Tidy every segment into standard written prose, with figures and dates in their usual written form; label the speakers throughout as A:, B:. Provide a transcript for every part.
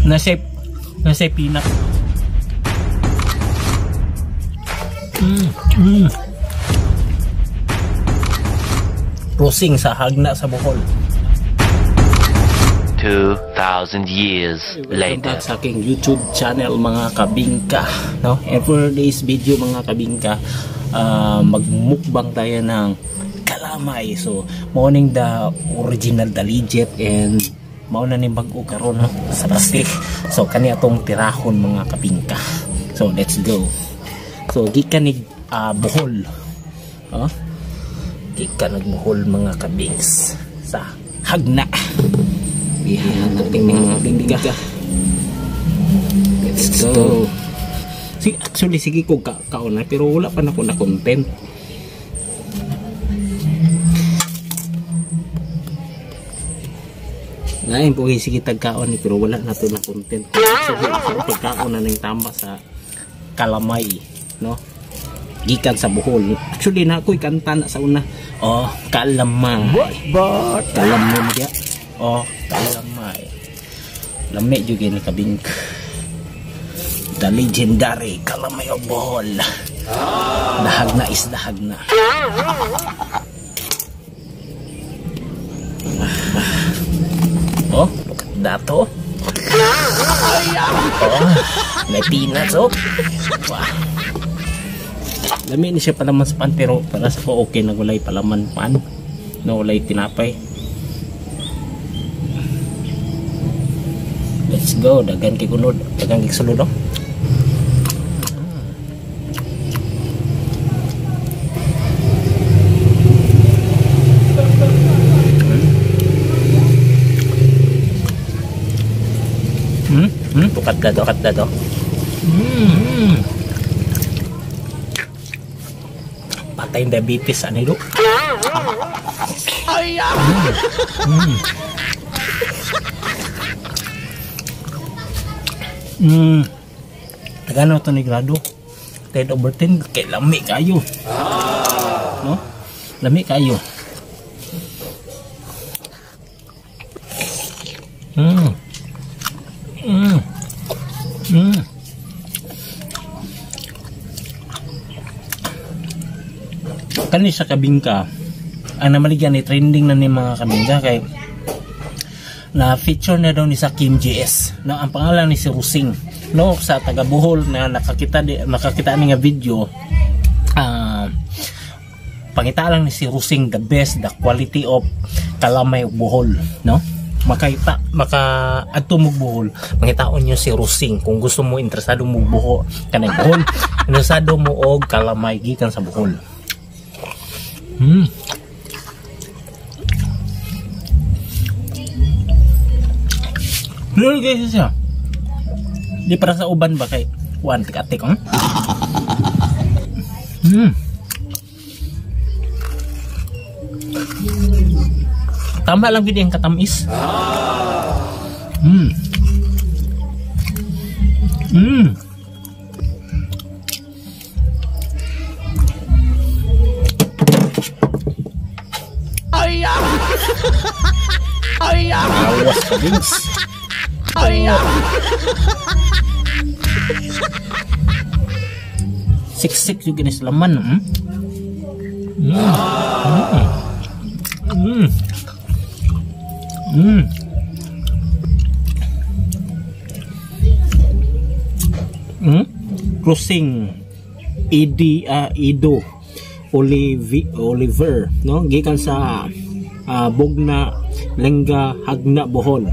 A: Nasa peanut. Rosing sa Hagna sa Bohol.
B: 2,000 years
A: Welcome
B: later.
A: back sa aking YouTube channel, mga kabingka, no? And for this video, mga kabingka, magmukbang tayo ng kalamay. So, morning the original, the legit, and mao na ni bag-o karon, no? Sa plastic. So, kani atong tirahon, mga kabingka. So, let's go. So, gikan ni Bohol. Oh? Gikan nag Bohol, mga kabings, sa Hagna. Ihanan natin, mga kabingka. Let's go. Actually, sige ko kaon na, pero wala pa na ko na content. Ngayon po, sige tagkaon ni, pero wala na to na content. So, pagkaon na ng tama sa kalamay, no? Gikan sa Bohol. Actually, na ako'y kanta na sa una. Oh, kalamay.
C: But
A: Kalamay mo diya. Oh, kalamay. Lami jud ni kabing. The legendary kalamay of Bohol. Dahag na is dahag na. Oh, look at that, oh. Oh, may peanuts, oh. Wow. Lami ni siya palaman sa pan, pero para sa ko okay na walay palaman pan. No, walay tinapay. Let's go. Dagan kay kunod, dagan kay sulod, oh. Tukat na to. Patay yung diabetes, ano yun? Tagano to ni grado? 10/10. Kay lami kayo. No? Lami kayo. Kani sa kabingka, ang namaligyan ni trending na ni mga kabingka kay na feature na daw ni sa Kim GS. No, ang pangalan ni si Rosing. No, sa taga Bohol na nakakita ni nga video, pangita lang ni si Rosing, the best, the quality of kalamay Bohol, no? Makaita, maka adto mo Bohol, mangitaon niyo si Rosing kung gusto mo, interesado mo buho kanay Bohol, interesado mo og kalamay gikan sa Bohol. Lol guys siya. Di para sa uban ba kay kuan tik-atik. Tama lang gid ang katamis. Awas ka, Vince. Siksik yung ginis laman. Crossing Edi Ido Oliver, no? Gikan sa Bogna, Lengga, Hagna, Bohol.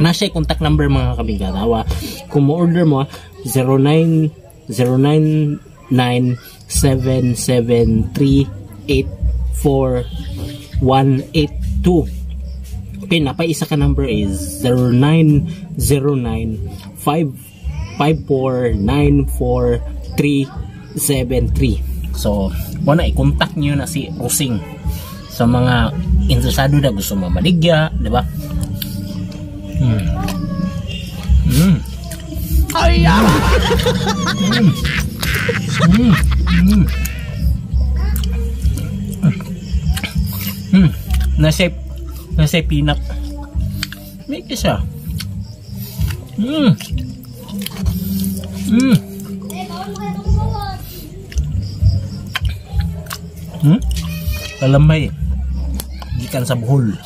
A: Nasa contact number, mga kabingka. Tawa, kung mo-order mo, 090977384182. Okay, napay isa ka number is 090955494373. So, wala i-contact niyo na si Rosing sa mga interesado na gusto mamaligya, di ba? Nasa peanut. May isa. Kalamay. Gikan sa Bohol.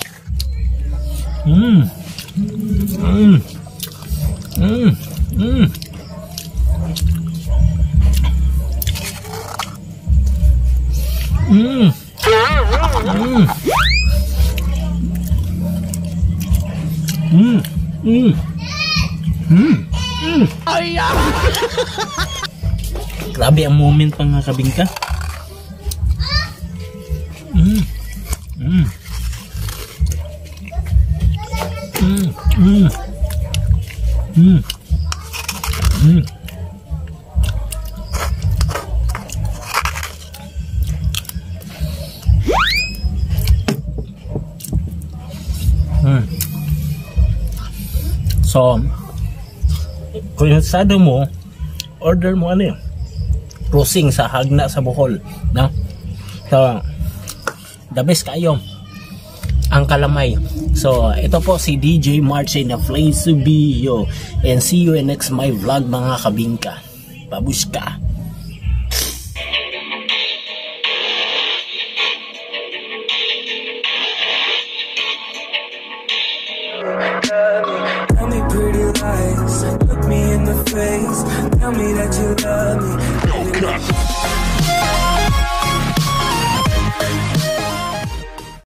A: Grabe ang moment, mga kabingka. So, kung interesado mo, order mo ano yun, Rosing sa Hagna sa Bohol, no? So, the best kayo ang kalamay. So, ito po si DJ March in the place to be yo. And see you in next my vlog, mga kabingka. Babushka!
C: Tell me pretty lies, look me in the face. Tell me that you